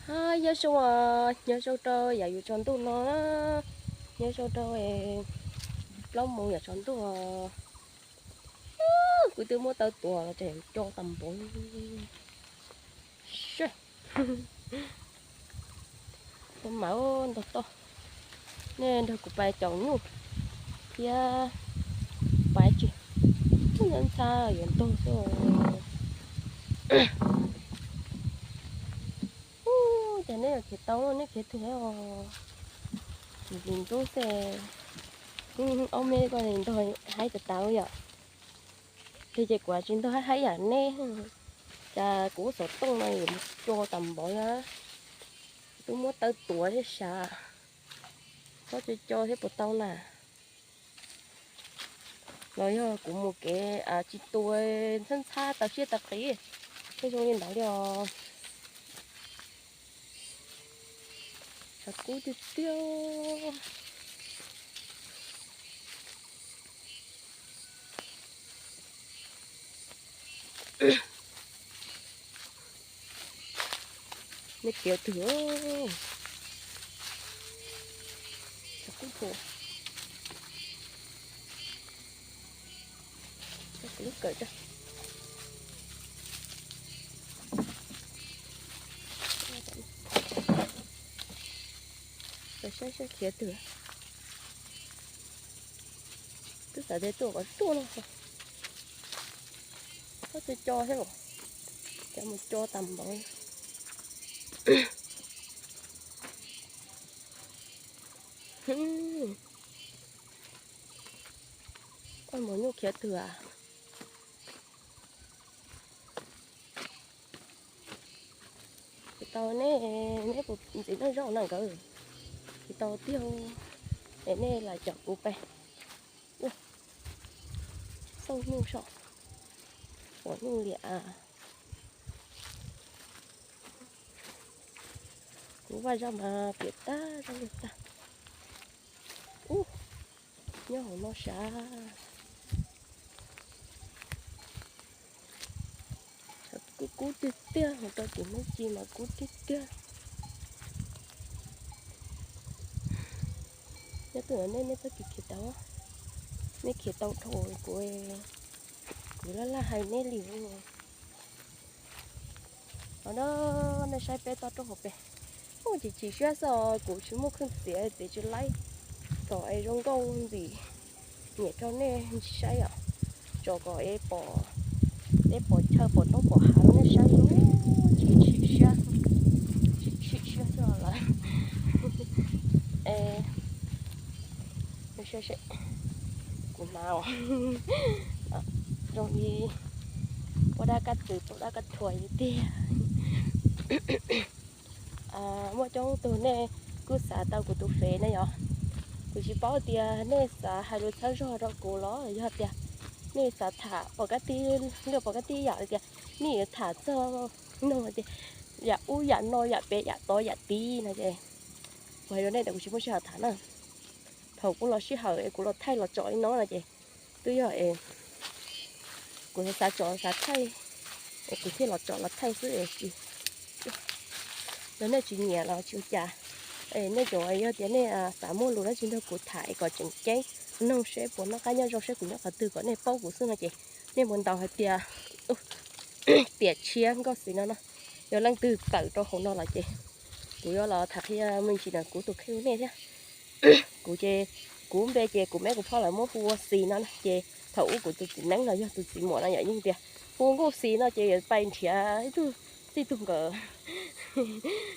Nyob zoo, nyob zoo rau yav yuav tsaus ntuj no, nyob zoo rau plaub moos yav tsaus ntuj. Kuv twb muab tawb tuav los tseem co tas npaum. Ua mas ntog toj, nej nrog kuv pais caum nyuj thiab pais tsis, ntxhab yuav ntog xwb. Ub, cas neb yuav khiav tau, neb khiav twg os? Ntxim ntxub xwb. Ob me ko ntog haib tas tas yom. Twb ces kuv tsis ntog haib haib yam neb, cas kuv xov tooj no yuav co tas npaum na. Twb muab tawb tuav thiab sav, txhob co co thiab puas tau na. Los yog kuv mus kev tsis tua, ntxhab ntxhab tau siab tau qis, tej zoo li ntawd li os. Tshav kub tiag tiag. Neb khiav twg? Tshav kub phuas. Kuv lub kawm tso. Saib saib khiav twg. Twb xav tias tuaj kom tuaj no, txhob co co thiab los, cas mus co tas npaum. Oj, mos nyuj khiav twg a? Tsis tau neb, neb puas ntxiv noj zaub na nkawd? Tsis tau tiag, es nej lam caum kuv pais. Xauj nyuj saum, pom nyuj liam. Kuv vaj zaub mas piam tag, zaub liam tag. Ub, nyob hauv no sav. Kub kub tiag tiag, hauv rau tim Hmoob Ci mas kub tiag tiag. Nyob twg nej, nej txhob khiav tau, nej khiav tau dhau kuv, kuv laj laj hais neb li. Hos no, nej saib peb toj roob hauv pes, ub, chim chim siab xwb os, kuv tsis muaj kheej txiav, txiav tsis laib, kom es zoo nkauj ntxim nyiam rau nej saib os. Tso kom es pom, es pom chaw pom roob pom hav rau nej saib, chim chim siab, chim chim siab xwb lawm. Es kuv hnav zoo li poj dab kab tw poj dab kab thuas li tiag. Muaj coob tug nej kuj xav tau kuv tus fev na yom. Kuv tsis paub tias nej xav hais lus txhawb zog rau kuv los yog tias nej xav tham pom kab tib, luag pom kab tib yam tias nej yuav tham txog no tias yam ub yam no yam pem yam tod yam tid no ces kuv hais rau nej tias kuv tsis muaj sij hawm tham na. Thaum kuv los sij hawm es kuv los thaij los tso li no no ces twb yog es kuv xav tso xav thaij es kuv thiaj los tso los thaij xwb es tsis, yog nej tsis nyiam los tsis ua cas. Es nej cov yog tias nej xav muaj lus dab tsi nrog kuv tham es kom tseem ceeb, noog seb puas noj qab nyob zoo, seb kuv nyob qhov twg kom nej paub kuv xwb no ces nej mus ntaus hais tias tiam tshiab nkauj xis no no. Yog leej twg kawm rau hauv no los ces kuv yuav los tham qhia me ntsis ntawm kuv tus kheej nej thiab. Kuv ces, kuv npe ces kuv meb kuv phauj lawv muab hu ua Xis no na ces thaum ub kuv tus txiv neeb los yog tus txiv muam no yom yeej tias hu Nkauj Xis no ces yuav pais nrhiav ib tug txij tug nkawm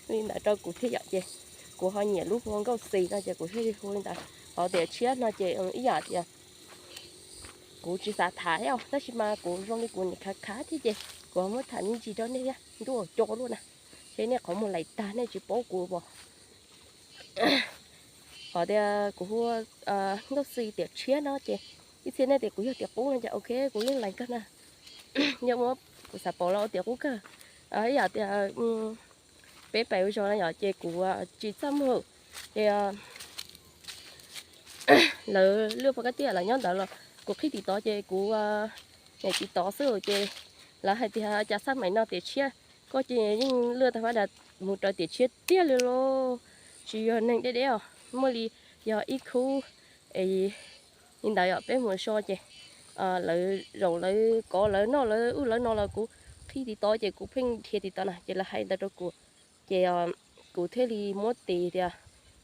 li ntawd rau kuv thiab yom ces kuv ho nyiam lub hu ua Nkauj Xis no ces kuv thiaj li hu li ntawd. Ho tiam tshiab no ces ib yam tias kuv tsis xav tham thiab tab sis mas kuv zoo li kuv nim khav khav thiab ces kuv ho muab tham me ntsis rau nej thiab ntuj co luaj na. Seb nej qhov muag laim tag nej tsis paub kuv pom. Qhov tias kuv hu Nkauj Xis tiam tshiab no ces ib txhia nej tias kuv yog tias qub no ces ok kuv yeej laim kawg na. Yog muab kuv xav pom los tias qub kawg. Ib yam tias peb pais ua zog no yom ces kuv tsis txaj muag ces lawv lwj pov kab tiaj lawv nyob ntawd los kuv qhib tim tod ces kuv niam tsis tod xwb ces lawv hais tias cas xab maim no tiam tshiab Koj ces yeej luaj tag fab das mus raws tiam tshiab tiag li lauj. Tsis yog neeg deb deb os, muaj li yog ib khub es li ntawd yom, peb mus so ces lawv zaum lawv kov lawv noj lawv ub lawv no los kuv qhib tiv tov ces kuv pheej dhia tiv tov na ces lawv hais ntawd rau kuv. Ces kuv thiaj li muab tis tias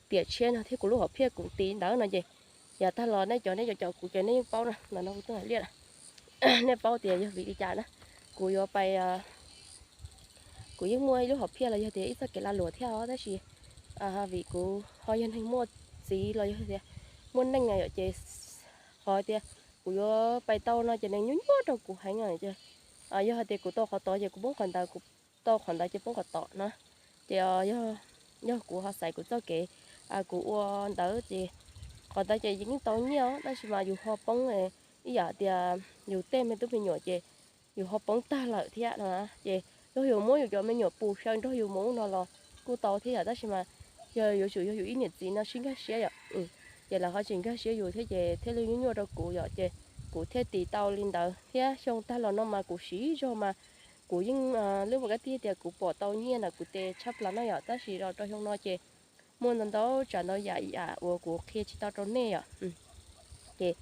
tiam tshiab no thiab kuv lub hom phiaj kuv tis ntawd no ces yog tag los nej cov nej cov cov kuv ces nej yeej paub na, ntawm no kuv twb hais liaj, nej paub tias yog vim li cas na. Kuv yuav pais, kuv yeej muaj ib lub hom phiaj los yog tias ib txoj kev lag luam thiab os, tab sis vim kuv ho yog neeg muaj txiv los yog tias muaj neej yom ces qhov tias kuv yuav pais tau no ces nws nyuaj nyuaj rau kuv heev os. Yog hais tias kuv tau qhov tod ces kuv poob qhov ntawd, kuv tau qhov ntawd ces poob qhov tod no. Ces yog kuv ho xaiv kuv txoj kev, kuv ua ntawd ces qhov ntawd ces yeej tau nyiaj os, tab sis mas yus ho poob ib yam tias yus tej me tub me nyuam ces yus ho poob tag lawm thiab no. Ces yog yus muab yus cov me nyuam pus xyaw nrog yus mus no los kuj tau thiab yom, tab sis mas yog yuav tsum yog yus ib niam txiv no sib nkag siab yom, ces lawv ho tsis nkag siab yus thiab ces thiaj li nyuaj nyuaj rau kuv yom, ces kuv thiaj tis tau li ntawd thiab. Xyoo tag los no mas kuv siv zog mas kuv yeej, lub pov kab tij tias kuv pom tau nyiaj ntawm kuv tes tshaj plaws no yom, tab sis los rau xyoo no ces muaj ntau ntau tsav ntau yam yam uas kuv qhia tsis tau rau nej yom. Ces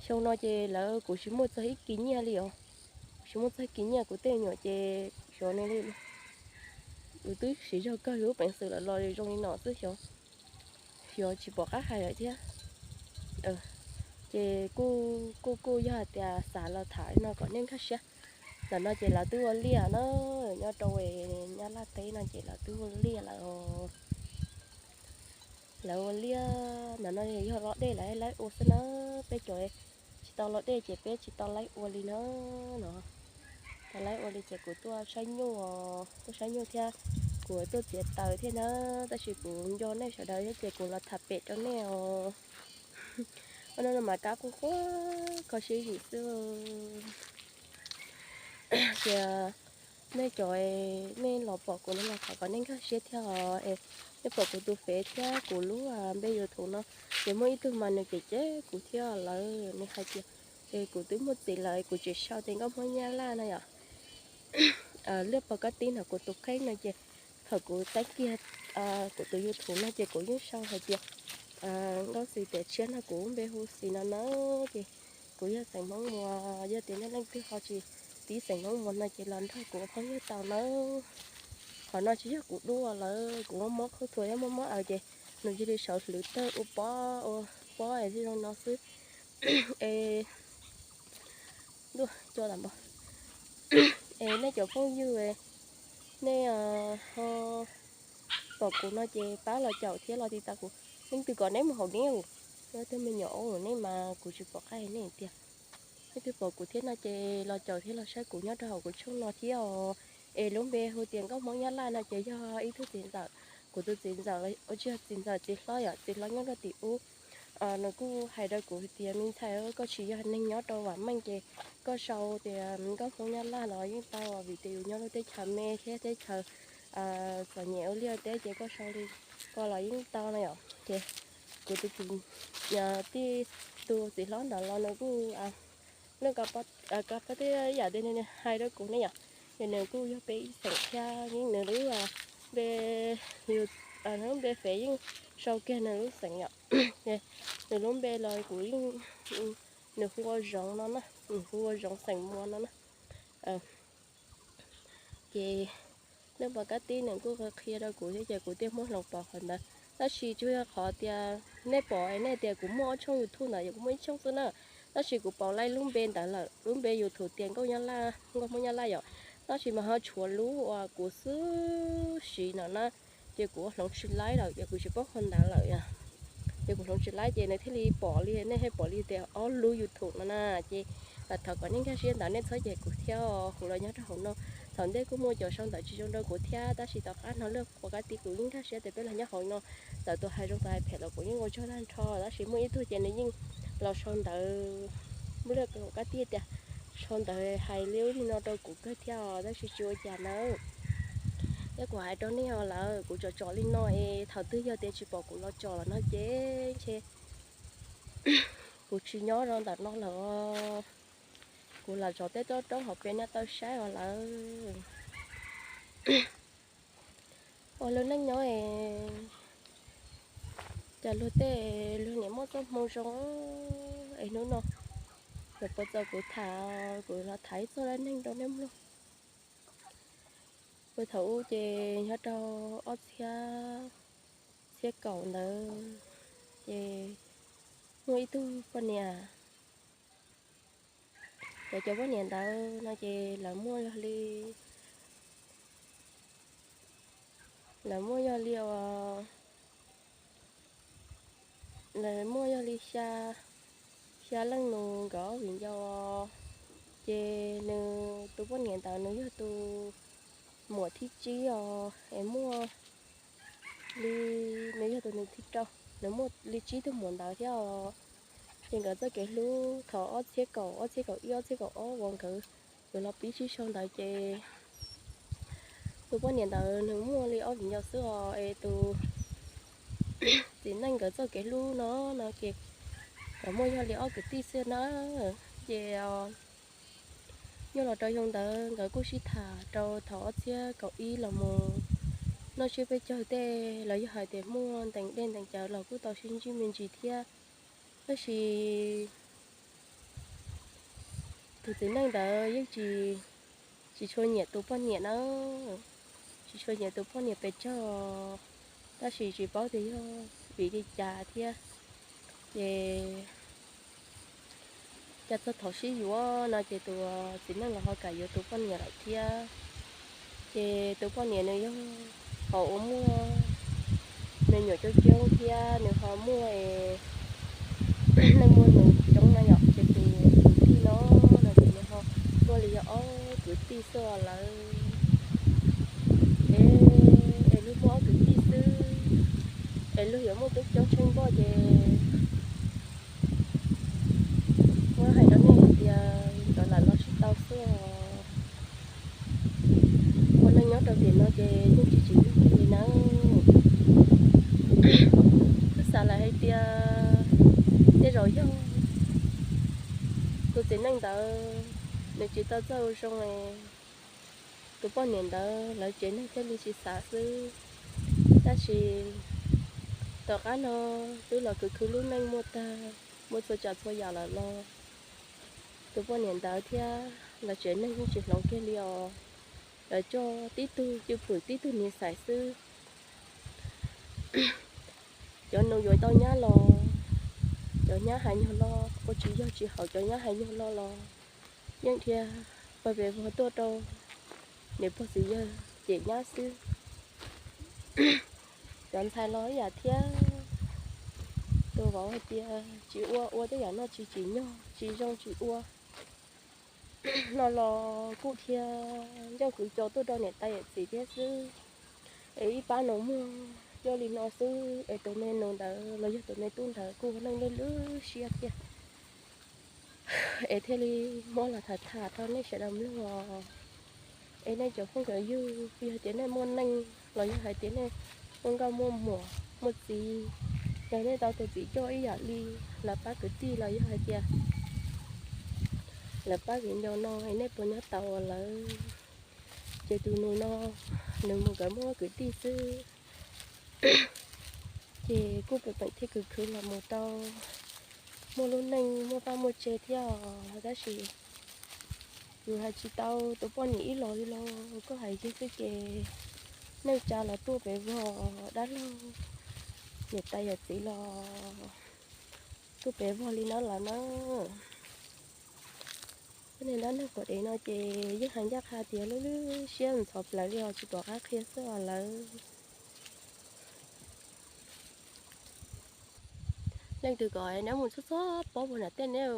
xyoo no ces lawv kuv tsis muaj txog ib kis nyiaj li os, tsis muaj txog ib kis nyiaj, kuv tej me nyuam ces xyov ne li, kuv twb siv zog kawg lub peev xwm lawm los zoo li no xwb xyov, xyov tsis pom qab hais lawm thiab. Ces kuj kuj kuj yog hais tias xav los tham li no kom nej nkag siab. Ntawm no ces lawv twb ua liaj na, nyob rau Nyab Laj teb no ces lawv twb ua liaj lawm. Lawv ua liaj ntawm no yog los dej lawv laib ua xwb na, peb cov tsis tau los dej ces peb tsis tau laib ua li na no. Tsis tau laib ua li ces kuv tuaj saib nyuj, tuaj saib nyuj thiab kuv tuaj txiav taws thiab na, tab sis kuv nco nej sawv daws thiab ces kuv los tham pem rau nej os. Ua no mas kab quaj quaj kho siab zim xwb. Ces nej cov nej los pom kuv no los thov kom nej nkag siab thiab os. Es nej pom kuv tus fev thiab kuv lub npe YouTube no, ces muaj ib tug mas nws cem cem kuv thiab lawm, nws hais tias es kuv twb muaj txiv lawm kuv tseem sau tias nkauj Hmoob Nyab Laj no yom. Lub pov kab tij ntawm kuv tus qheeb no ces thaum kuv txeeb kiag kuv tus YouTube no ces kuv yeej sau hais tias nkauj Xis Tiam Tshiab no, kuv npe hu Xis no na. Ces kuv yog xeem Hmoob Muas, yog tias nej leej twg ho tsis tib xeem Hmoob Muas no ces los nrog kuv ua phooj ywg tau nawb. Qhov no tsis yog kuv dua lawm, kuv muaj mob khaub thuas thiab muaj mob aws ces nws cia li sawv hlwv tawg ua pob ua pob es zoo no xwb. Es, es nej cov phooj ywg, nej ho pom kuv no ces pab los caum thiab los tiv tas kuv. Leej twg kom neb mus haus dej, leej twg me nyuam aub nej mas kuv tsis pom qab nej tiag. Leej twg pom kuv thiab no ces los caum thiab los saib kuv nyob rau hauv kuv channel no thiab os. Es lub npe hu tias nkauj Hmoob Nyab Laj no ces yog ib tug txiv ntxawm, kuv tus txiv ntxawm, ua tsis yog txiv ntxawm, txiv hlob yom, txiv hlob nyob rau tim ub. Nws kuj hais rau kuv tias me ntxhais, koj tsis yog neeg nyob rau Vam Meej ces koj sau tias nkauj Hmoob Nyab Laj los yeej tau, vim tias yus nyob lub teb chaws me thiab teb chaws txom nyem ua liaj ua teb ces koj sau li ko los yeej tau no yom. Ces kuv tus txiv, tij, tus txiv hlob ntawd los nws kuj, nws, koj pab tias yam li nws hais rau kuv ne yom. Ces nws kuj yog peb ib xeem thiab, yeej nws lub npe, nws lub npe fev yeej sau kiag nws lub xeem yom. Ces nws lub npe los kuv yeej, nws hu ua Zoov no na, nws hu ua Zoov xeem Muas no na. Ces lub pov kab tij nws kuj qhia rau kuv thiab ces kuv thiaj muab hloov pov qhov ntawd. Tab sis tsuas yog qhov tias nej pom nej tias kuv muaj ob tshooj YouTube ntawd, yog kuv muaj ib tshooj xwb na. Tab sis kuv pauv laib lub npe ntawd lawm, lub npe YouTube tias nkauj Nyab Laj, nkauj Hmoob Nyab Laj yom. Tab sis mas ho tshuav lub uas kuv xwb siv no na, ces kuv ua hloov tsis laib lawm, ces kuv tsis paub qhov ntawd lawm. Ces kuv hloov tsis laib ces nws thiaj li pom li, nej thiaj pom li tias ob lub YouTube no na. Ces thov kom nej nkag siab ntawd, nej txhob cem kuv thiab, kuv los nyob rau hauv no. Thaum ntej kuj muaj cov sau ntawv tsis zoo rau kuv thiab, tab sis tom qab no lub pov kab tij kuv yeej nkag siab tias peb los nyob hauv no, txawm tus hais zoo tus hais phem los kuv yeej ua tsaug tag nrho. Tab sis muaj ib tug ces nws yeej los sau ntawv, muaj lub pov kab tij tias sau ntawv hais li ub li no rau kuv kawg thiab, tab sis tsis ua cas nawb. Thiab kuv hais rau nej os lawm, kuv tsom tsom li no es thaum twg yog tias tsis pom kuv los tsom los no ces ntshe kuv tsis nyob rau ntawm no lawm. Kuv lam tsom tej roob roob hauv pes no tau saib os lawm. ua lub neej nyob es cas luag tej luag niam muaj txoj hmoo zoo es hnub no lawv puas txaus kuv tham, kuv los tham ib txoj dab neeg rau nej mloog. Puag thaum ub ces nyob rau ob txhiab, txhiab kaum ntawd ces muaj ib tug poj niam, cov cov poj niam ntawd no ces lawv muaj yog li, lawv muaj yog li, lawv muaj yog li xya, xya leej nus nkawd ob viv ncaus. Ces nws tus poj niam ntawd nws yog tus muam thib tsib os, es muaj li, nws yog tus nws thib rau, nws muaj li tsib tug muam ntawd thiab os. Ces nkawd txoj kev hlub thaum ob txhiab kaum, ob txhiab kaum ib, ob txhiab kaum ob uas nkawd yuav los pib sib sau ntawd ces tus poj niam ntawd nws muaj li ob viv ncaus xwb os, es tus txiv neej nkawd txoj kev hlub no no ces nkawd muaj yog li ob kwv tij xwb na. Ces nyob los rau xyoo ntawd nkawd kuj sib tham rau thaum ob txhiab kaum ib los mus noj tsiab peb caug tej los yog hais tias muaj ntees dej ntees cawv los kuj tau sib ntsib me ntsis thiab. Tab sis tus txiv neej ntawd yeej tsis, tsis tshua nyiam tus poj niam na, tsis tshua nyiam tus poj niam pes tsawg, tab sis tsis paub tias yog vim li cas thiab. Ces cas txog thaum sib yuav no ces tus txiv neej los ho kam yuav tus poj niam lawm thiab. Ces tus poj niam nws yog hauv uas muaj me nyuam coob coob thiab nws ho muaj es neej muaj nus coob na yom, ces tus kwv tij no no ces nws ho muaj li yog ob kwv tij xwb lawm. Es, es luag muaj ob kwv tij xwb, es luag yuav muaj coob coob tsheej npoj ces muab hais rau nej hais tias cov lam los sib tau xwb os. Ua neej nyob rau tiam no ces yeej tsis tsim nyog li nawb. Twb xav lawm hais tias tej zaum yog tus txiv neej ntawd nws tsis tau txawj ua zoo es tus poj niam ntawd lawv tsev neeg thiaj li tsis xav xwb. Tab sis tom qab no twb los khwv khwv lub neej muaj tag, muaj txhua tsav txhua yam lawm los tus poj niam ntawd thiab lawv tsev neeg yeej tsis hloov kiag li os. Lawv tso tib tug cwj pwm tib tug niam xais xwb. Cov nus yuav tau nyab los, cov nyab hais nyuag lo, ua tsis yog tsis haum cov nyab hais nyuag lo los yeej dhia pawg pes vog tuaj rau niam pog txiv yawg cem nyab xwb. Cov ntxhais los ib yam thiab, tus vauv hais tias tsis ua, ua tej yam no tsis tsim nyog, tsis zoo tsis ua no los kuj dhia ncauj kwv co tuaj rau niam tais yawm txiv thiab xwb. Es ib pab nus muag coj li no xwb es tus me nus ntawd los yog tus me tub ntawd kuj ua neej lwj lwj siab thiab. Es thiaj li muab los tham tham rau nej sawv daws mloog os. Es nej cov phooj cov ywg, yog tias nej muaj neej los yog hais tias nej muaj nkauj muaj muam muaj txiv, yog nej tau tus txiv coj ib yam li lawv pab kwv tij los yog hais tias lawv pab viv ncaus no es nej puas nyob tau ua lawv. Ces tus nus no nws mus nkawd muaj kwv tij xwb, ces kuj pem peem thiaj khwv khwv los mus tau muaj lub neej muaj vaj muaj tse thiab os. Tab sis yus hais tsis tau tus poj niam ib los li los koj hais kiag xwb ces neej tsa los tuaj pem vog, dab laug niam tais yawm txiv los tuaj pem vog li no lawm na. Kuv niag dab neeg quav dev no ces yeej hais ncaj qha tias lwj lwj siab ntxhov plawv li os, tsis pom qab qhia xwb os lawv. Leej twg kom neb mus txog txog pob puag nram tej neb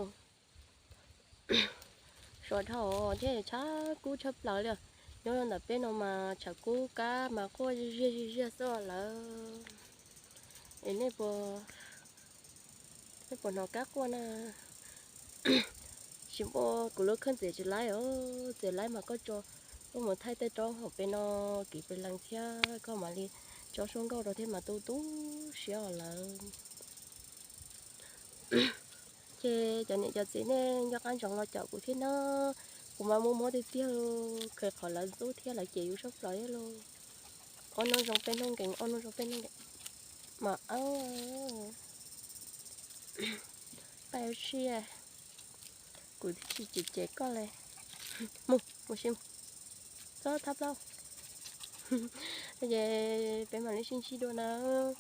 suav dhau thiab tshav kub tshaj plaws li. Nyob ntawm peb no mas tshav kub kab mas quaj ziag ziag ziag xwb os lawv. Es nej puas, nej puas hnov kab quaj na? Tsis npaj kuv lub kheej txiav tsis laib os, txiav laib mas koj tso, koj mus thaij tej tsob hauv pem no kiv pes lees thiab koj mam li tso suab nkauj rau thiab mas tu tu siab os lawv. Ces cov niam cov txiv nej nco qab ntsoov los caum kuv thiab na. Kuv mas muaj mob tiag tiag, khaws qhov lawv ntxub thiab lawv cem yus sab plaws thiab lauj. Ob hnub zoo peb hnub nkees, ob hnub zoo peb hnub nkees. Mas paj ua si, kuv twb tsis cem cem koj li. Mus, mus sim, txhob thab plaub. Ces peb mam li sib ntsib dua nawb.